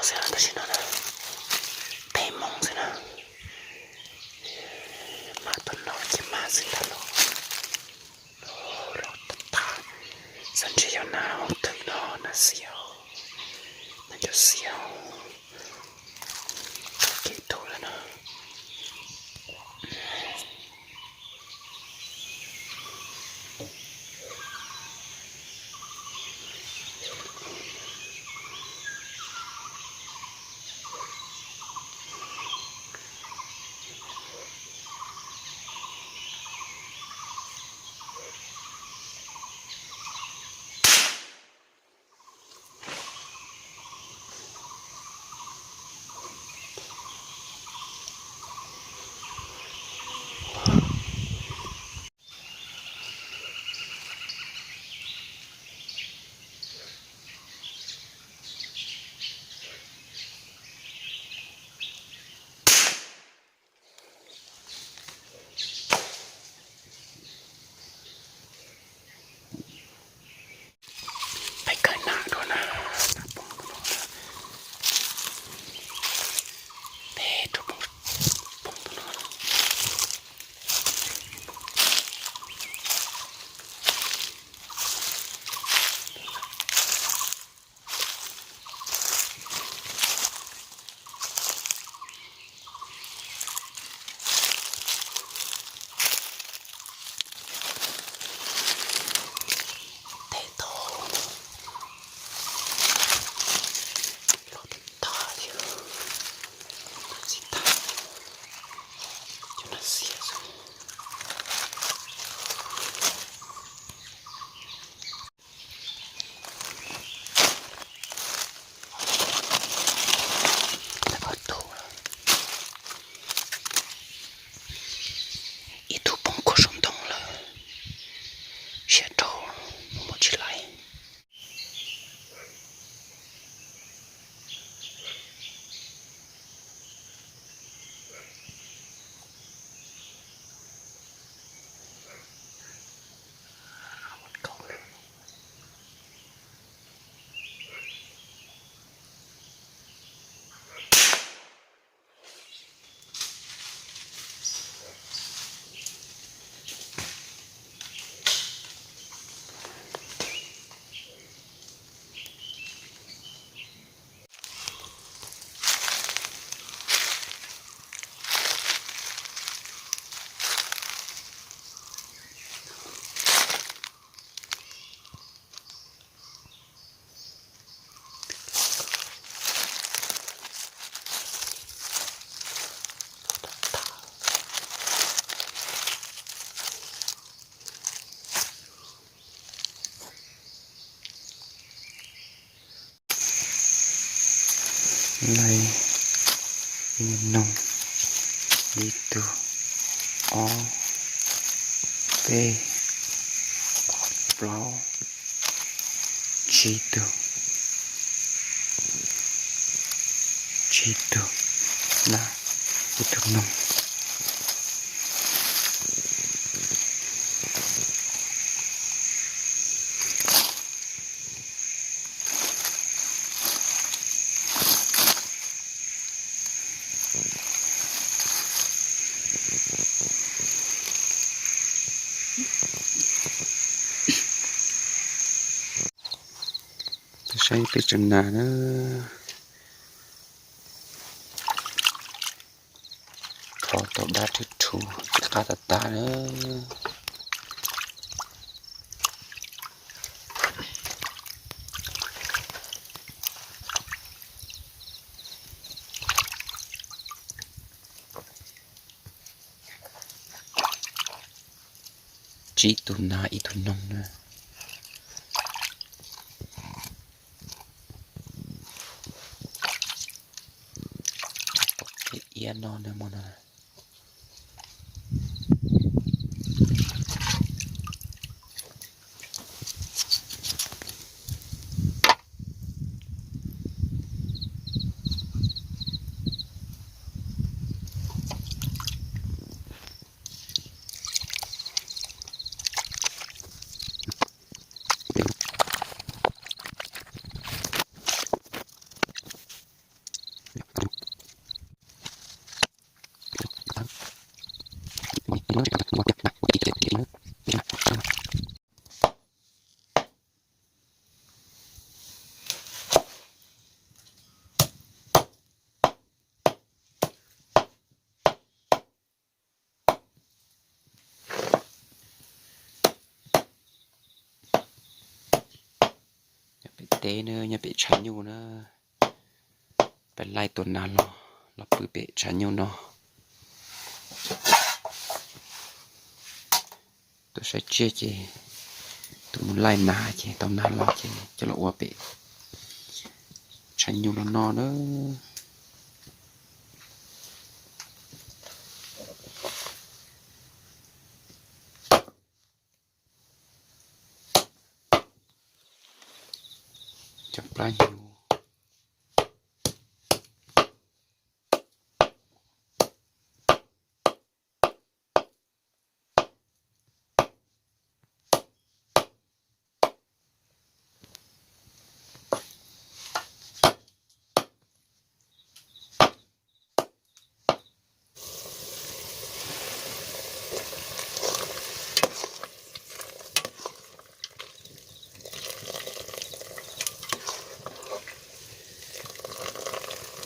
Tam sim no na, peb moos xwb na, mas tus no ces mas xwb ntag los. Los tag tag, xav ntshe yog nas hauv twg no, nas xiav, nas cov xiav kev tuag lawm na. Peb kawm nas dua na, nas poob tus no, peb rau poob, poob tus no. Tej tau los tag li, tsis tag, cov nas xiav xwb. Ib tug poob kuj saum ntoo lawm, siab rau, mus mus tsis laiv. Laij, niaj noog, ib tug, ob, peb, plaub, tsib tug, tsib tug, na, ib tug noog. Saib peb tsev nas na, kho tau dab rhwv rhuv tsis qab tas tas na. Tsib tug nas ib tug noog na. Iab no na mo no. Nyob pem teb na, nyob pem tshav nyuj na. Peb laij tus nas los, los pw pem tshav nyuj no. Tus sawv tsiaj ces tus mus laij nas ces tau nas los ces coj los ua pem tshav nyuj los noj na. Cov plab hnyuv.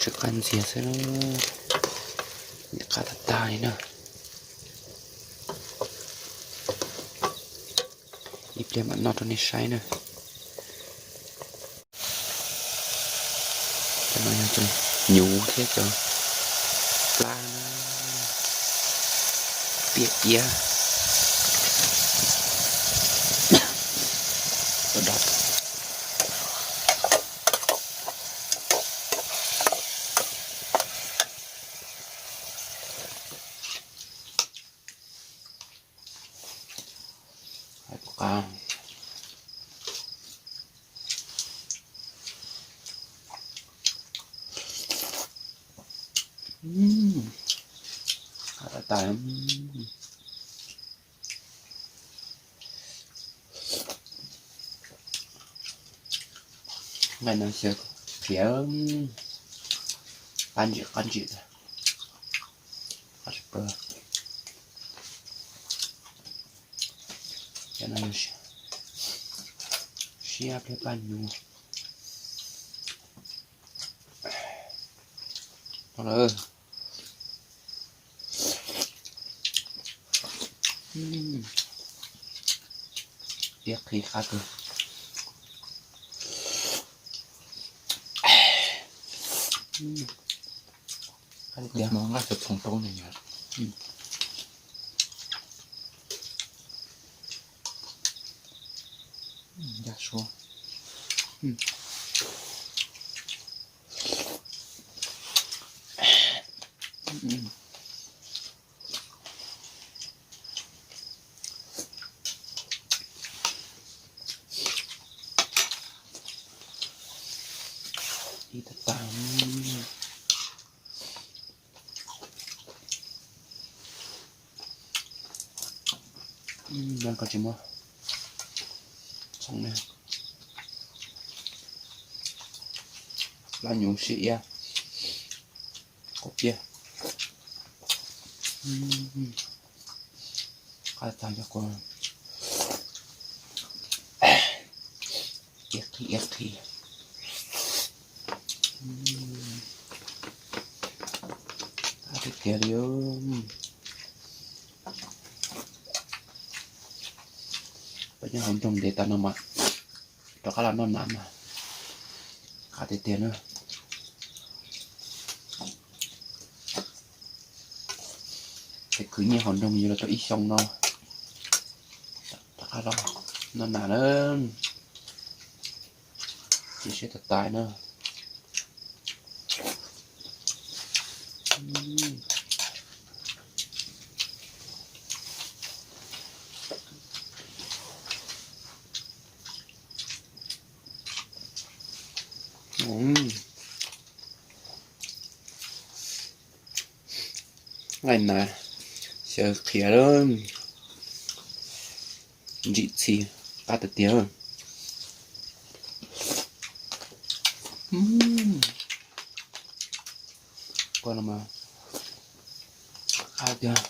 Tsw qab ntxiag xwb, nim qab tag tag li na. Ib pliag mam noj rau nej saib na. Cov no yog cov hnyuv thiab cov plab na, piam iab. Nqaij no xyaw qhiav, qab ntsim qab ntsim. Siab pliag plab hnyuv. Iab qhi qab kawg. Tias nqaij txhoov tau ne. Ncaj suab. Ib tag tag. Koj tsis muab txhoov ne. Plab hnyuv siab iab, quav piaj. Qab tag cov quav. Iab qhi iab qhi. Qab tiag tiag li. Peb nyob hauv nroog ntev tas no mas rov qab los noj nas mas qab tiag tiag na. Ces khwv nyiaj hauv nroog yuav los tau ib xyoo no rov qab los noj nas na. Cia siab tas tas na. Nqaij nas xyaw qhiav lawm, ntsim txhi qab tiag tiag. Koj no mas qab tiag.